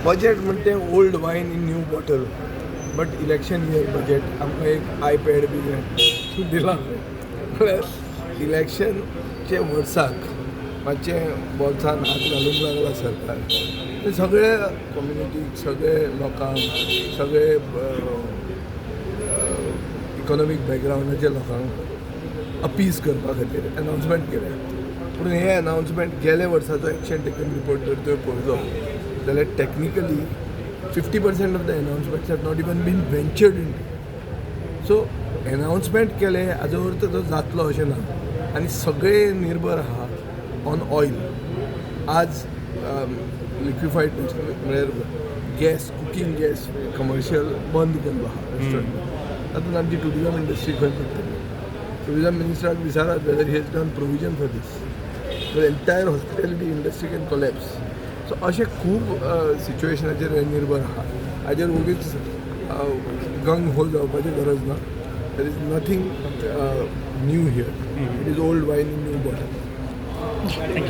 Budget म्हणटे old wine in new bottle, but election year budget. आमकां एक iPad बी दिला म्हळ्यार इलेक्शनचे वर्साक मातशें बोल्सान हात घालूंक लागला सरकार. ते सगळे कम्युनिटीक, सगळे लोकांक, सगळे इकॉनॉमीक बॅकग्रावंडाच्या लोकांक अपीज करपा खातीर अनाउन्समेंट केलें. पूण हें अनाउन्समेंट गेल्या वर्साचो एक्शन टेकन रिपोर्ट जर तुवें पळयलो जाल्यार technically 50% of the announcements have not even been ventured in. So announcement केलें हाजो अर्थ तो जातलो अशें ना आनी सगळे निर्भर आहा ऑन ऑयल. आज लिक्विफायड म्हळ्यार गॅस, कुकींग गॅस कमर्शियल बंद केल्लो आहा रेस्टॉरंट. तातूंत आमची ट्युरिजम इंडस्ट्री खंय पडटली? ट्युरिजम मिनिस्टराक विचारात whether he has done provision for this. The entire hospitality industry can collapse. So अशें खूब सिच्युएशनाचेर हें निर्भर आहा. हाजेर ओगीच गंग हो जावपाची गरज ना. There is nothing new here. It is old wine in new bottle. Thank you.